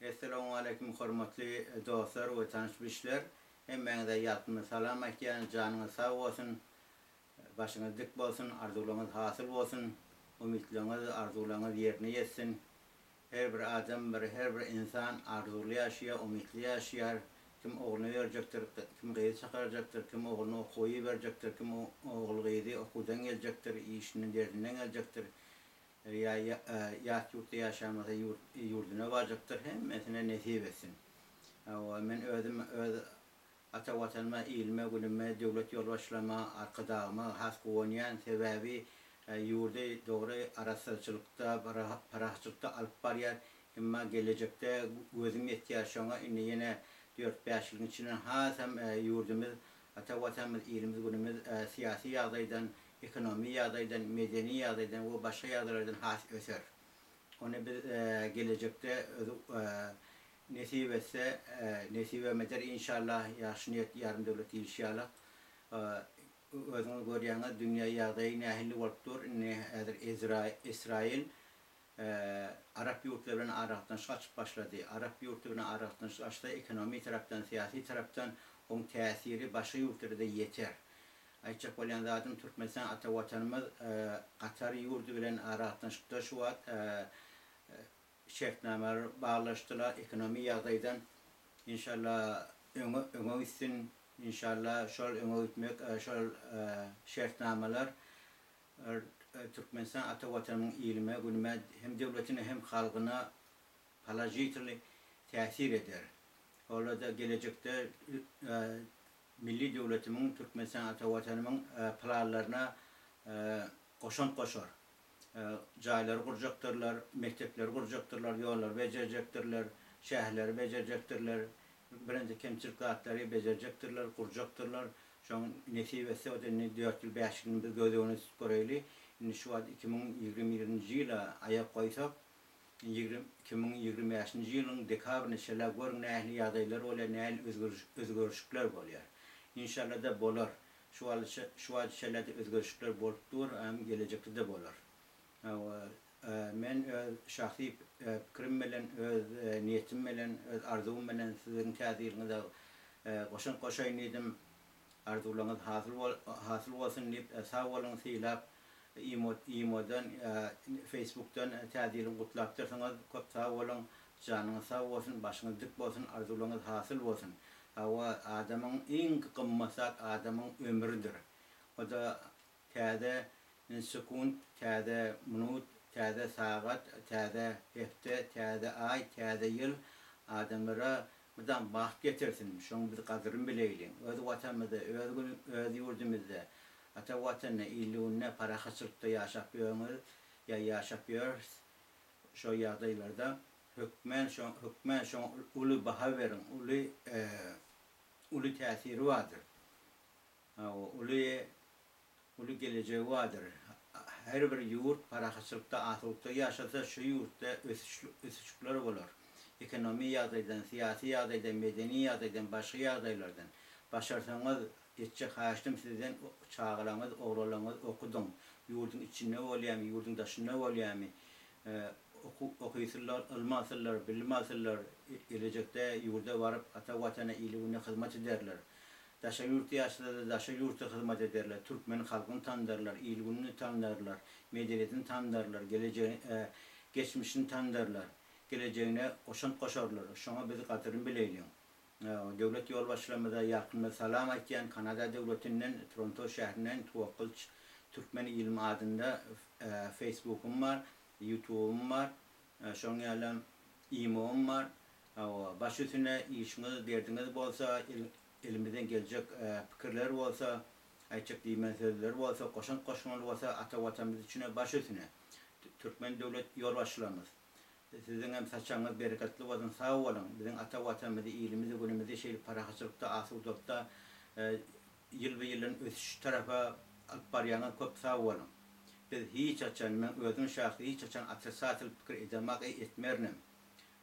Essalawmaleýkim hormatly dostlar we tanyş bilişler. Hemmäňize ýalkymly salam aýtýan, janyňyz sag bolsun, başyňyz dik bolsun, arzuwlaryňyz hasyl bolsun, umytlaryňyz, arzuwlaryňyz ýerine ýetsin. Her bir adam bir her bir ynsan arzuwly ýaşaýar, umytly ýaşaýar. Kim ogluny berjekdir, kim gyzy çykarjakdyr, kim ogluny okuwa iberjekdir, kim ogul-gyzy okuwdan geljekdir, işinden, derdinden geljekdir. Ýa ýat ýurtda ýaşaýan bolsa ýurt ýurduna barjakdyr hemmesine nesip etsin. Hawa men özüm öz ata watanyma ilime günüme döwlet ýolbaşçylaryma arkadagyma has guwanýan sebäbi ýurdy dogry arassaçylykda parahatçylykda alyp barýar emma gelejekde gözüm ýetýär şoňa indi ýene dört bäş ýylyň içinden hasam ýurdumyz Ata Watanymyz, ilimiz, günümiz syýasy ýagdaýdan, ekonomi ýagdaýdan, medeni ýagdaýdan we başga ýagdaýlardan has öser. Ony biz gelejekde özi nesip etse, nesibem eder inşallah, ýagşy niýet ýarym döwlet diýlişi ýalyk. Özüňiz görýäňiz dünýä ýagdaýy nähili bolup dur, indi häzir Esrail Arap ýurtlary bilen aragatnaşyk açyp başlady. Arap ýurtlary bilen aragatnaşyk açsa ekonomi tarapdan, syýasy tarapdan oň täsiri başga ýurtlara-da ýeter. Aýtjak bolýan zadym Türkmenistan ata watanymyz Katar ýurdy bilen aragatnaşykda şu wagt şertnamalar baglaşdylar ekonomi ýagdaýdan inşallah öňe öňe gitsin inşallah şol öňe gitmek şol şertnamalar Türkmenistan ata Watanymyň ilime, günüme hem döwletine hem halgyna položitelnyý täsir eder. Olarda gelejekde milli döwletimiň Türkmenistan ata Watanymyň planlaryna goşant goşar. Jaýlary gurjakdyrlar, mekdepleri gurjakdyrlar, ýollary bejerjekdirler, şäherleri bejerjekdirler, Birinji kemçilik zatlary bejerjekdirler, gurjakdyrlar. Şoň nesip etse o-da indi dört ýyl, bäş ýylyny biz göz öňüne tutup göreýli. Indi şu wagt 2021-nji ýyla aýak goýsak, ýigrim, 2025-nji ýylyň dekabryna çenli görüň nähili ýagdaýlar bolýar, nähili özgeriş, özgerişikler bolýar. Inşalla-da bolar. Şu wagt, şu wagta çenli-de özgerişikler bolup dur, hem gelejekde-de bolar. Hawa, men öz şahsy pikirim bilen, öz niýetim bilen, öz arzuwym bilen siziň täze ýylyňyza goşant goşaýyn diýdim. Arzuwlaryňyz hasyl hasyl bolsun diýip, sag boluň, sylap imo imodan, feýsbukdan täze ýylyň gutlapdyrsyňyz. Köp sag boluň. Janyňyz sag bolsun, başyňyz dik bolsun, arzuwlaryňyz hasyl bolsun. Hawa, adamyň iň gymmat zat adamyň ömrüdir. O-da Täze sekunt, täze minut, täze sagat, täze hepde, täze aý, täze ýyl adamlara mydam bagt getirsin. Şoň biz gadryny bileýliň. Öz Watanymyzda, öz gün, öz ýurdumyzda, ata Watanda, illi-günde parahatçylykda ýaşap ýörüňiz ýa ýaşap ýörüs. Şo ýagdaýlarda hökmän şo, hökmän şoňa uly baha beriň, uly, uly täsiri bardyr. Hawa, uly uly gelejegi bardyr. Her bir ýurt parahatçylykda, asudakda ýaşasa, şu ýurtda ösüş ösüşikler bolar. Ekonomi ýagdaýdan, syýasy ýagdaýdan, medeni ýagdaýdan, başga ýagdaýlardan. Başarsaňyz, etjek haýyştym sizden çagalaňyz, oglanlaňyz okudyň. Ýurduň içinde bolýamy, ýurduň daşynda bolýamy, oku okysynlar, ylym alsynlar, bilim alsynlar, gelejekde ýurda baryp, ata Watana, ili-güne hyzmat ederler. Daşary ýurtda ýaşasada daşary ýurtda hyzmat ederler, türkmen halkyny tandarlar, il-gününi tandarlar, medeniýetini tandarlar, gelejegini geçmişini tandarlar, gelejegine goşant goşarlar. Şoňa biz gadyryny bileýliň. Döwlet ýolbaşçylarymyza ýalkymly salam aýtýan Kanada döwletinden, Toronto şäherinden Tuwakgylyç Türkmen ilim adynda Facebookym bar, Youtubym bar, şonuň ýalam Imo'm bar. Hawa, baş üstüne işiňiz, derdiňiz bolsa, elimizden geljek pikirler bolsa, aýtjak diýmeli sözler bolsa, goşant goşmaly bolsa ata Watanymyz üçine baş üstüne. Türkmen döwlet ýolbaşçylarymyz, siziňem saçagyňyz bereketli bolsun, sag boluň, biziň ata Watanymyzy, ilimizi, günümizi şeýle parahatçylykda, asudalykda ýylba-ýyldan ösüş tarapa alyp barýaňyz, köp sag boluň. Biz hiç haçan, men özüm şahsy hiç haçan otrisatel pikir edemak, etmerinem.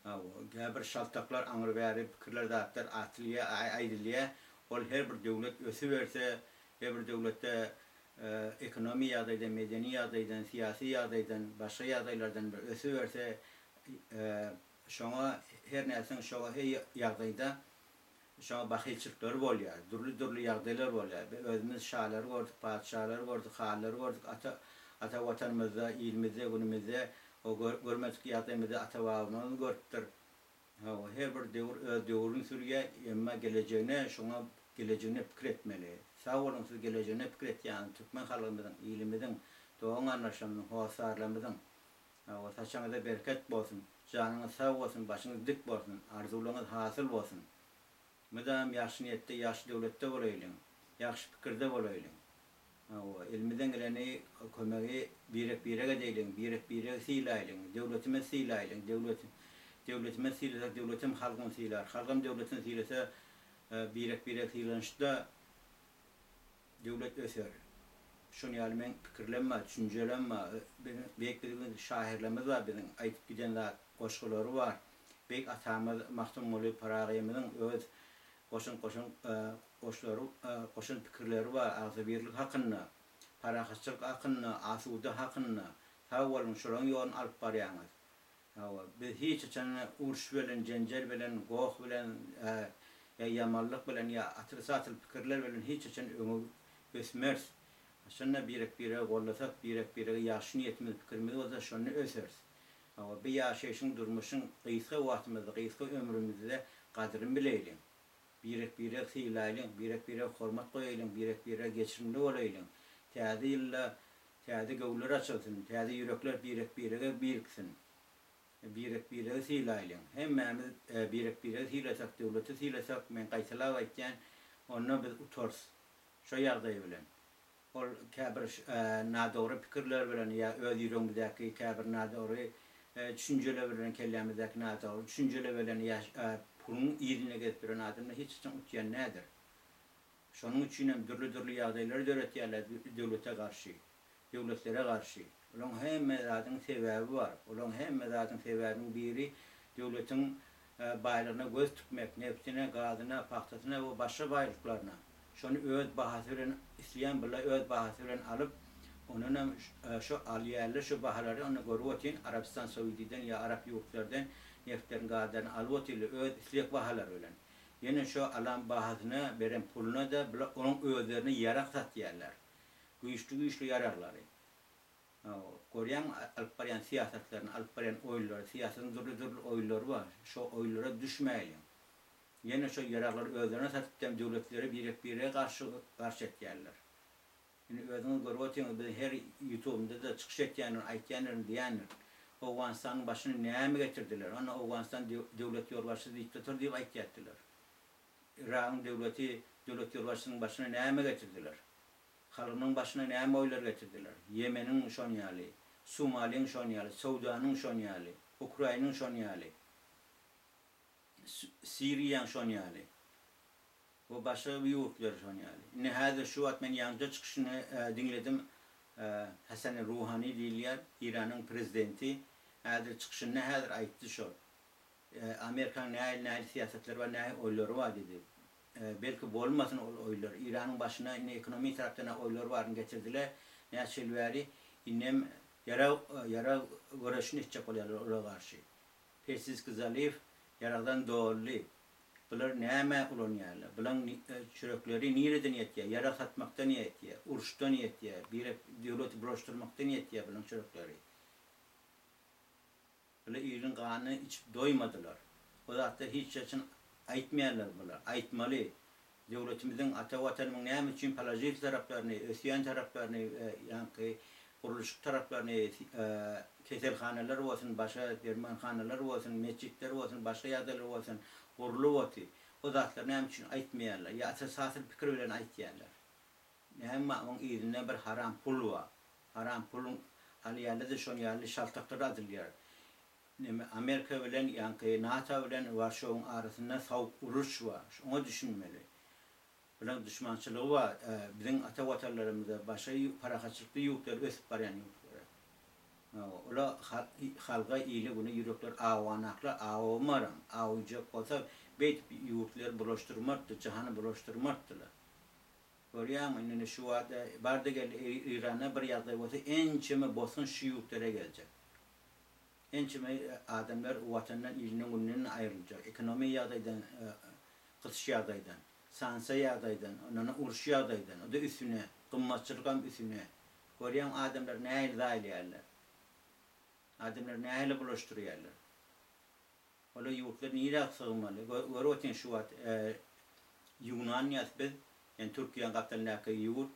Hawa, käbir şaltaklar aňry-bäri pikirler zatlar atylýa, aýdylýa. Ol her bir döwlet ösüberse, her bir döwletde ekonomi ýagdaýdan, medeni ýagdaýdan, syýasy ýagdaýdan, başga ýagdaýlardan bir ösüberse, Şoňa her nätseň şoňa her ýagdaýda şoňa bahylçylyklary bolýar. Dürli-dürli ýagdaýlar bolýar. Biz özümiz şalary gördük, patyşalary gördük, hanlary gördük. Ata ata Watanymyzda, ilimizde, günümizde o görmedik ýagdaýymyzda ata-babamyz görüpdir. Hawa, her bir döwür öz döwrüni sürýär, emma gelejegine şoňa gelejegine pikir etmeli. Sag boluň siz gelejegine pikir etýäňiz türkmen halkymyzyň, ilimiziň, dogan-garyndaşlarymyzyň, hossarlarymyzyň. Hawa, saçaňyza bereket bolsun, janyňyz sag bolsun, başyňyz dik bolsun, arzuwlaryňyz hasyl bolsun. Mydam ýagşy niýetde, ýagşy döwletde bolaýlyň, ýagşy pikirde bolaýlyň. Hawa, elimizden geleni kömegi birek-birege edeýliň, birek-biregi sylaýlyň, döwletimizi sylaýlyň, döwlet döwletimizi sylasak döwletem halkyny sylar, halkam döwletini sylasa birek-biregi sylanyşda döwlet öser. Şon ýaly meň pikirlem bar, düşünjelem bar. Biziň beýik biziň şahyrlarymyz bar biziň aýdyp giden zat goşgulary bar. Beýik atamyz Magtymguly Pyragymyzyň öz goşan goşan goşlary goşan pikirleri bar agzybirlik hakynda, parahatçylyk hakynda, asuda hakynda. Sag boluň şolaň ýoluny alyp barýaňyz. Hawa, biz hiç haçan uruş bilen, jenjel bilen, goh bilen ýa ýamanlyk bilen ýa otrisatel pikirler bilen hiç haçan öňe ösmeris. Haçanda birek-biregi gollasak, birek-birege ýagşy niýetimiz, pikirimiz bolsa şonda öseris. Hawa, bu ýaşaýşyň, durmuşyň gysga wagtymyzda, gysga ömrümizde gadryny bileýliň. Birek-biregi sylaýlyň, birek-birege hormat goýaýlyň, birek-birege geçirimli bolaýlyň. Täze ýylda täze göwünler açylsyn, täze ýürekler birek-birege biriksin. Birek-biregi sylaýlyň. Hemmämiz birek-biregi sylasak, döwleti sylasak, men gaýtalap aýtýan, onda biz utarys. Şo ýagdaý bilen. Ol käbir nadogry pikirler bilen ýa öz ýüregimizdäki käbir nadogry düşünjeler bilen, kellämizdäki nadogry düşünjeler bilen ýa puluň yzynda gezip ýören adamlar hiç haçan utýan däldir. Şonuň üçinem dürli-dürli ýagdaýlary döretýärler döwlete garşy, döwletlere garşy. Olaň hemme zadyň sebäbi bar. Olaň hemme zadyň sebäbiniň biri döwletiň baýlygyna göz tikmek, nebtine, gazyna, pagtasyna we başga baýlyklaryna. Şony öz bahasy bilen isleýän bile öz bahasy bilen alyp, ondanam şo alýarlar şo bahalary onda görüp otyryn Arabystan Saudiden ýa arap ýurtlardan neftlerini gazlaryny alyp otyrlar öz isleg bahalary bilen. Ýene şo alan bahasyna beren puluna-da bular onuň özlerine ýarag satýarlar. Güýçli güýçli ýaraglary. Görýäňmi alyp barýan syýasatlaryny, alyp barýan oýunlary, syýasatyň dürli-dürli oýunlary bar. Şo oýunlara düşmäýliň. Ýene şo ýaraglary özlerine satyp dem döwletleri birek-birege garşy garşy etýärler. Indi özüňiz görüp otyňyz biz her ýutubymda-da çykyş etýändirin, aýtýandirin diýýändirin. Owganystanyň başyna näme getirdiler? Onda Owganystan döwlet ýolbaşçysy diktator diýip aýtýardylar. Yragyň döwleti döwlet ýolbaşçysynyň başyna näme getirdiler? Halkynyň başyna näme oýlar getirdiler? Ýemeniň şon ýaly, Sumalyň şon ýaly, Sudanyň şon ýaly, Ukrainiň şon ýaly, Siriýaň şon ýaly we başga ýurtlar şon ýaly. Indi häzir şu wagt men ýaňja çykyşyny diňledim Hasani Ruhani diýilýär, Iranyň prezidenti häzir çykyşynda häzir aýtdy şol. Amerikanyň nähili nähili syýasatlary bar, nähili oýlary bar diýdi. Belki bolmasyn ol oýlar. Iranyň başyna indi ekonomik tarapdan oýlar baryny getirdiler. Näçe ýyl bäri indem ýarag ýarag göreşini etjek bolýarlar olara garşy. Persiski zaliw ýaragdan doldy. Bular nämä ulanýarlar? Bulaň çörekleri nireden ýetýär? Ýarag satmakdan ýetýär, uruşdan ýetýär, birek döwleti bulaşdyrmakdan ýetýär bulaň çörekleri. Bular iliň ganyny içip doýmadylar. O zatlar hiç haçan aýtmaýarlar bular. Aýtmaly. Döwletimiziň, ata Watanymyň näme üçin položitel taraplaryny, ösýän taraplaryny, ýaňky gurluşyk taraplaryny, keselhanalar bolsun, başga dermanhanalar bolsun, metjitler bolsun, başga ýagdaýlar bolsun, gurlup oty. O zatlary näme üçin aýtmaýarlar? Ýa otrisatel pikir bilen aýtýarlar. Näme oň yzynda bir haram pul bar. Haram puluň alýarlar-da şon ýaly şaltaklar adylýar. Neme Amerika bilen ýaňky NATO bilen Warşowyň arasynda sowuk uruş bar. Şoňa düşünmeli. Bulaň duşmançylygy bar biziň ata watanlarymyza başga parahatçylykly ýurtlara ösüp barýan ýurtlara. Ola halga ile güne ýürekler awanaklar awamaram awjak bolsa beýdip ýurtlary bulaşdyrmartdy jahany bulaşdyrmartdylar. Görýäňmi indi ine şu wagt barda geldi Eýranda bir ýagdaý bolsa ençeme bosgun şu ýurtlara geljek. Ençeme adamlar watandan, ilinden, gününden aýryljak. Ekonomiýa ýagdaýdan, gysyş ýagdaýdan, sanksiýa ýagdaýdan, ondan uruş ýagdaýdan, o-da üstüne, gymmatçylykam üstüne. Görýäň adamlar nähili zaýalaýarlar. Adamlary nähili bulaşdyrýarlar. Olar ýurtlar nirä sygmaly? Görüp otyň şu wagt Ýunan ýas biz, ýani Türkiýäň gapdalyndaky ýurt.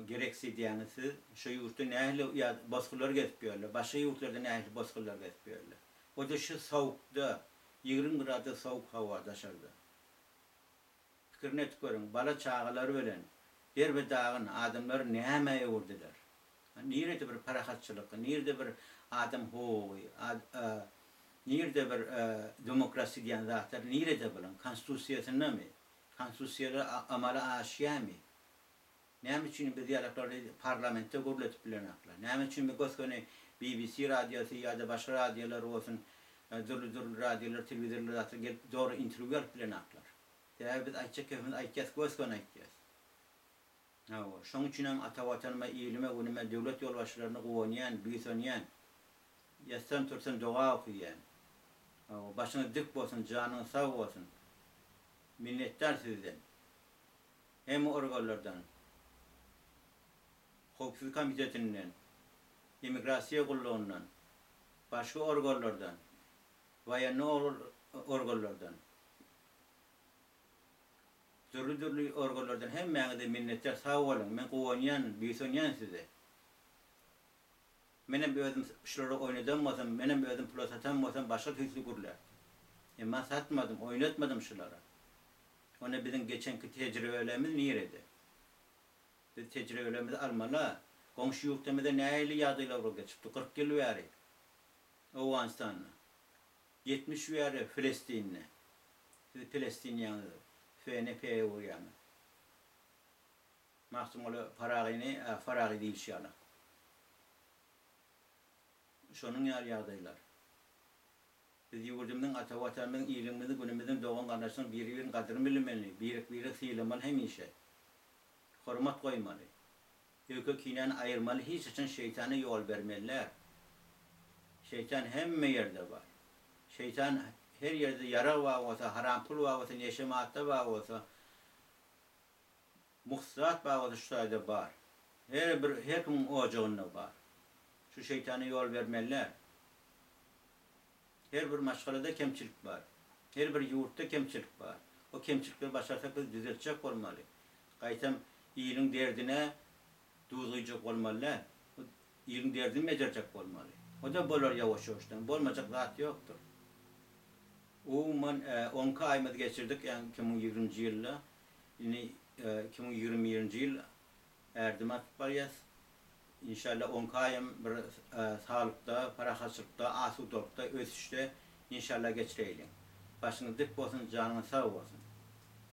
Gereksiz diýýäňiz siz. Şo ýurtda nähili ýa bosgunlar gezip ýörler. Başga ýurtlarda nähili bosgunlar gezip ýörler. O-da şu sowukda, 20 gradus sowuk howa daşarda. Pikirini edip görüň, bala çagalary bilen derbe-dagyn adamlary nämä öwürdiler? Nirede bir parahatçylyk, nirede bir adam hukugy, nirede bir demokrasi diýen zatlar nirede bulaň? Konstitusiýasyndamy? Konstitusiýalar amala aşýarmy? Näme üçin biz ýalaklary parlamentde gürledip bilenoklar? Näme üçin bir gös-göni BBC radiosy ýa-da başga radiolar bolsun, dürli-dürli radiolar, telewizorlar zatlar gelip dogry interwýu alyp bilenoklar? Sebäbi biz aýtjak gepimizi aýtýas, gös-göni aýtýas. Hawa, şoň üçinem ata Watanyma, ilime, günüme, döwlet ýolbaşçylaryna guwanýan, buýsanýan. Ýatsam-tursam doga okaýan. Hawa, başyňyz dik bolsun, janyňyz sag bolsun. Minnetdar sizden. Hemme organlardan, Howpsuzlyk komitetinden, Immigrasiýa gullugyndan, başga organlardan, woýennyý organlardan, dürli-dürli organlardan hemmäňize minnetdar sag boluň, men guwanýan, buýsanýan size. Menem özüm şulara oýnadan bolsam, menem özüm pula satan bolsam başga tüýsli gürlärdim. Emma satmadym, oýnatmadym şulara. Onda biziň geçenki tejribelerimiz nirede? Biz tejribelerimizi almaly-a. Goňşy ýurtlarymyzda nähili ýagdaýlar bolup geçipdi 40 ýyl bäri Owganystanda, 70 bäri Filistinde. Siz Pelestin diýýäňiz, F-ni P-e öwürýäňiz. Magtymguly Paragyny Faragy diýlişi ýaly. Şonuň ýaly ýagdaýlar. Biz ýurdumyzyň, ata Watanymyzyň, ilimiziň, günümiziň, dogan-garyndaşlaryň biri-biriniň gadyryny bilmeli, birek-biregi sylamaly hemişe. Hormat goýmaly. Öýke-kinäni aýyrmaly, hiç haçan şeýtana ýol bermeli däl. Şeýtan hemme ýerde bar. Şeýtan her ýerde ýarag bar bolsa, haram pul bar bolsa, neşe madda bar bolsa, mugt zat bar bolsa şu taýda bar. Her bir her kimiň ojagynda bar. Şu şeýtana ýol bermeli däl. Her bir maşgalada kemçilik bar. Her bir ýurtda kemçilik bar. O kemçilikleri başarsak biz düzeltjek bolmaly. Gaýtam iliň derdine duz guýjak bolmaly däl. Iliň derdini bejerjek bolmaly. O-da bolar ýawaş-ýuwaşdan. Bolmajak zat ýokdur. Umuman, onki aýymyzy geçirdik, ýagny 2020-nji ýylda. Indi 2021-nji ýyl ädim atyp barýas. Inşallah onki aýam bir saglykda, parahatçylykda, asudalykda, ösüşde inşallah geçireýliň. Başyňyz dik bolsun, janyňyz sag bolsun.